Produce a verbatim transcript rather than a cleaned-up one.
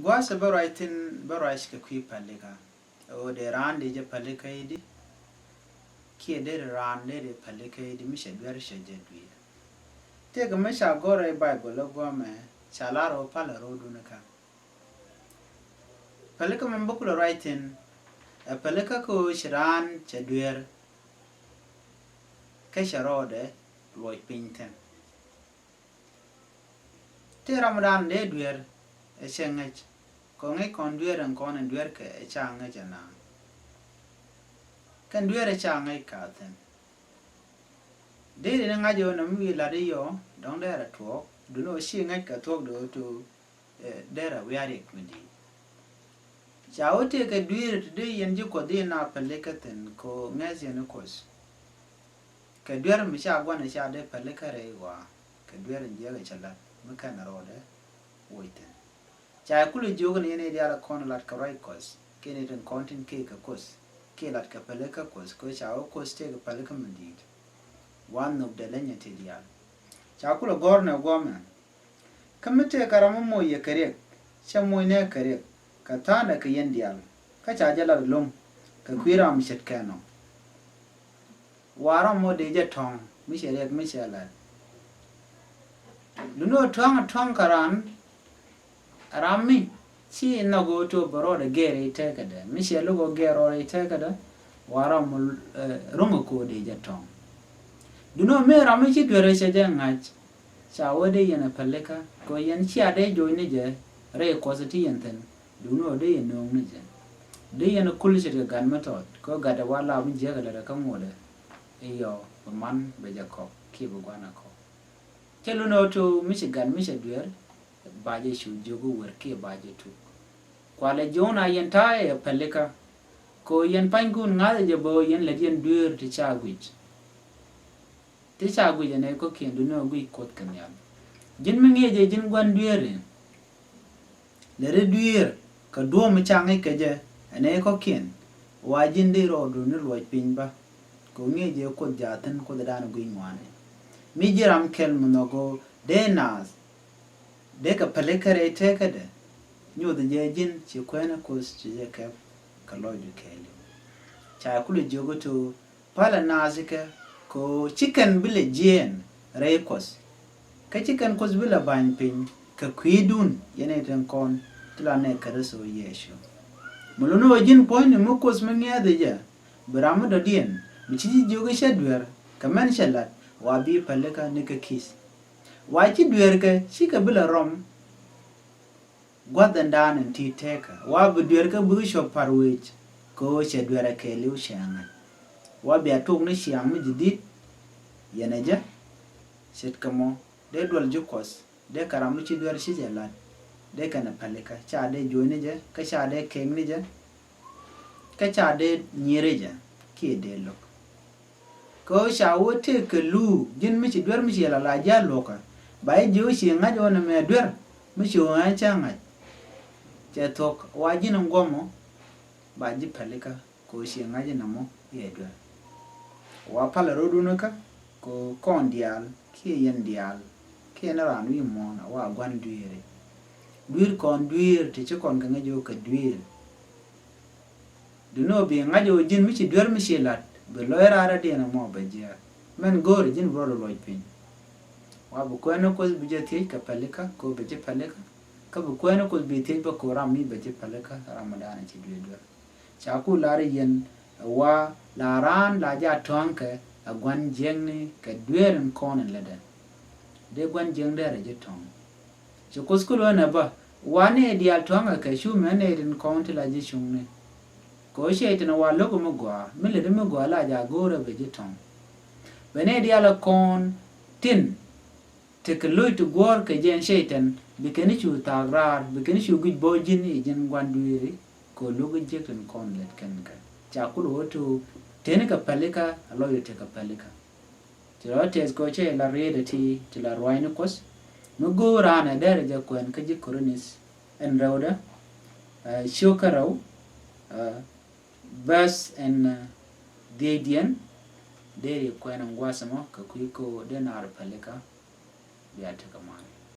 Gua̱a̱th ɛ bä ruac thi̱n, bä ruac kɛ kui̱ pälikä. Ɣöö dee raan dee jɛ pälikä i̱di, kiɛ dee raan dee dee pälikä i̱di mi cɛ duer cɛ jɛ dui̱r. Tëëkɛ mi ca gɔ̱r rɛy Baibol ɛ guɔ̱mɛ, ca lar ɣöö palɛ ro̱o̱dun kä. Pälikä mɛn bä kulɛ ruac thi̱n, ɛ pälikä kä ɣöö ci raan cɛ duer, kä cɛ rɔɔdɛ luɔc piny thi̱n. Tëë ramdan dee duer ɛ cɛ ŋäc, kɛ ŋäc kɔn duer ɛn kɔn ɛn duer kɛ ɛ ca ŋäc ɛnan. Kɛn duer ɛ ca ŋäc ka thi̱n. Dee ri ni ŋa̱c ɛ ɣöö nɛ mi wi̱i̱ lat i̱ yɔ, dɔ̱ŋ dee rɛ tuɔɔk, duŋni ɣöö ci ŋäc kɛ thuɔ̱k dee ɣöö to, ɛ, dee rɛ wi̱i̱ a riɛk mi di̱i̱t. Ca wä tëëkɛ dui̱r ti dee yɛn ji̱ Kuɔth in a pälikä thi̱n kɛ ɣöö ŋäth yɛn i̱ Kuoth. Kɛ duer mi ca gua̱n ca dee pälikä rɛy ɣɔaa, kɛ duer in jiɛk cɛ la̱t mi kɛn rɔɔdɛ woc thi̱n. Ca kulɛ jiök ni yɛn i̱ diaal kɔn la̱t kɛ ruac Kuɔth kiɛ ni tin kɔn tin kee kɛ Kuoth, kiɛ la̱t kɛ pälikä Kuoth, kɛ ɣöö ca wä Kuoth tëëkɛ pälikä mi di̱i̱t. Wa nhök dee leny ti diaal. Ca kulɛ gɔ̱r nɛ guɔ̱mɛ. Kä mi tëëkɛ ram mi moc yɛ kɛ riɛk, cɛ moc nɛ kɛ riɛk, kɛ tha̱a̱ŋdɛ kɛ yɛn diaal, kä ca jɛ lat ɛlɔ̱ŋ kɛ kui̱ ram ce̱tkɛ nɔ. Wa ram mɔ dee jɛ tɔ̱ŋ mi cɛ riɛk mi cɛ lat. Duŋni ɣöö tua̱ŋ tua̱ŋ kɛ raan, ram mi ci nhɔk ɣöö to bɛ rɔɔdɛ gɛr i̱ tɛkädɛ, mi cɛ lo̱k ɣöö gɛr rɔɔdɛ i̱ tɛkädɛ, wa ram mɔ, eh, ro̱ŋ ɛ ko̱o̱dɛ jɛ tɔ̱ŋ. Duŋni ɣöö mi ram mi ci duer ɛ cɛ jɛ ŋa̱c, ca wee dee yɛn ɛ pälikä, kɛ ɣöö yɛn cia dee joc ni jɛ rɛy Kuɔth ti yɛn thi̱n, duŋni ɣöö dee yɛn nööŋ ni jɛ. Dee yɛn kul ce̱tkɛ gat mi tɔt, kɛ ɣöö gatdɛ wa la mi jiäk ɛ lät ɛ kä ŋotdɛ i̱ yɔ, bi man bɛ jɛ kɔk kiɛ bi gua̱n ɛ kɔk. Cɛ lun ɣöö to mi ci gat mi cɛ duer, ba jɛ cu jiök i̱ wer kiɛ ba jɛ tuk. Kualɛ jiɔn a yɛn ta̱a̱ ɛ pälikä. Kɛ ɣöö yɛn panykun ŋa̱thɛ jɛ bä ɣöö yɛn lät yɛn duer ti ca guic. Ti ca guic ɛ nɛy kɔ̱kiɛn duŋni ɣöö guic Kuoth kɛ nhial. Ji̱n mi ŋi̱eec ɛ ji̱n gua̱n dueeri. Lɛ ri dueer kɛ duɔ̱ɔ̱m mi ca ŋäc kɛ jɛ ɛ nɛy kɔ̱kiɛn, wa ji̱n dee rɔɔdu ni luɔc piny bä. Kɛ ɣöö ŋi̱eec ɛ Kuoth jaathin Kuothdan guic ŋuani. Mi ji̱ ram kɛl mi nhɔk ɣöö dee naath, dee kɛ pälikä rɛy tëkädɛ, nyoth jɛ ji̱n ci kuɛɛni Kuoth ci jɛ kɛp kɛ lɔcdu kɛɛliw. Ca kulɛ jiök ɣöö to, palɛ naath kɛ, kɛ ɣöö ci kɛn bi lɛ jiɛɛn rɛy Kuɔth. Kä ci kɛn Kuoth bi lɛ ba̱ny piny kɛ kui̱dun yɛn i̱ tin kɔn ti la nɛ Kritho Yecu. Mi luni ɣöö ji̱n puɔ̱nyni mi Kuoth mi ŋi̱eeth jɛ, bi ram mi dɔ̱diɛn mi ci ji̱ jiök i̱ cɛ duer kɛ mɛn cɛ la̱t, wa bi pälikä ni kɛ ki̱th. Wa ci duer kɛ cikɛ bi lɛ rɔm gua̱th ɛn daan ɛn ti tëkä. Wa bi duer kä bikɛ cuɔp par wec kɛ ɣöö cɛ duer ɛ kɛɛliw cɛ ŋa̱c. Wa bia tuk ni ciaŋ mi ji̱ di̱t yɛn ɛ jɛ. Ce̱tkɛ mɔ dee duɔl ji̱ Kuɔth, dee kɛ ram mi ci duer ci jɛ la̱t, dee kɛn ɛ pälikä, ca dee juɔ̱c ni jɛ, kä ca dee kek ni jɛ, kä ca dee nyiri jɛ kiɛ dee lo̱k. Kɛ ɣöö ca wä tëëkɛ luuk ji̱n mi ci duer mi ci la la ji̱ a luɔ̱kä. Ba ji̱ jiök ci ŋa̱c ɣän ɛmɛ duer mi ci ɣän cä ŋa̱c. Cɛ thuɔ̱k wa ji̱n in guɔ̱mɔ ba ji̱ pälikä kɛ ɣöö ci ŋa̱c in ɛmɔ i̱ ɛ duer. Wa palɛ rɔ̱dun kä kɛ ɣöö kɔn diaal kiɛ yɛn diaal kiɛ ni raan wi̱i̱ muɔ̱ɔ̱n a wa gua̱n dueeri. Dui̱r kɔn dui̱r ti ci kɔn kɛ ŋäc ɣöö kɛ dui̱r. Duŋni ɣöö bi ŋa̱c ɣöö ji̱n mi ci duer mi ci la̱t bi lɔc raar rɔ̱diɛn ɛmɔ bɛ jiääk. Mɛn go̱o̱ri ji̱n bi rɔɔdu luɔc piny. Wa bi kuɛɛni Kuoth bi jɛ thiec kɛ pälikä kɛ ɣöö bɛ ji̱ pälikä. Kä bi kuɛɛni Kuoth bi thiec bä kɛ ɣöö ram mi bɛ ji̱ pälikä ram mi da̱a̱n ci duer duer. Ca ku lar yɛn ɛ wa la raan la jaa tɔ̱a̱ŋkɛ ɛ gua̱n jiäkni kɛ dueer in kɔn in lätdɛ. Dee gua̱n jiäkni dee rɛ ji̱ tɔ̱ŋ. Ci Kuoth ku luɔ̱n ɛ bä wa nɛy diaal tua̱ŋ ɛ kɛ cu mɛ nɛy tin kɔn ti la ji̱ cuŋni. Kɛ ɣöö cɛy-tan wa lo̱k mi gɔaa mi lätdi mi gɔaa la jaa go̱o̱rɛ bɛ ji̱ tɔ̱ŋ. Bɛ nɛy diaal ɛ kɔn tin tekɛ lo̱c ti guɔ̱ɔ̱r kɛ jɛ ɛn cɛy-tan bi kɛn cu thaak raar bi kɛn cu guic bä ji̱n i̱ ji̱n gua̱n dueeri kɛ ɣöö lo̱k jiäk tin kɔn lät kɛn kɛ. Ca kulɛ wä to̱o̱k teni kɛ pälikä a lɔcdɛ tekɛ pälikä. Ti rɔ tɛth kɔ cɛ la rietdɛ ti ti la ruaacni Kuɔth. Mi go̱o̱r raan ɛ derɛ jɛ kuɛn kä ji̱ Korinth ɛn rɛwdɛ, ɛ, ciök kä rɛw, ɛ, bäth ɛn, ɛ, dhiecdiɛn. Deri kuɛn ɛn gua̱a̱th ɛmɔ kɛ kui̱ ko dee naar pälikä. Bia tekɛ mal.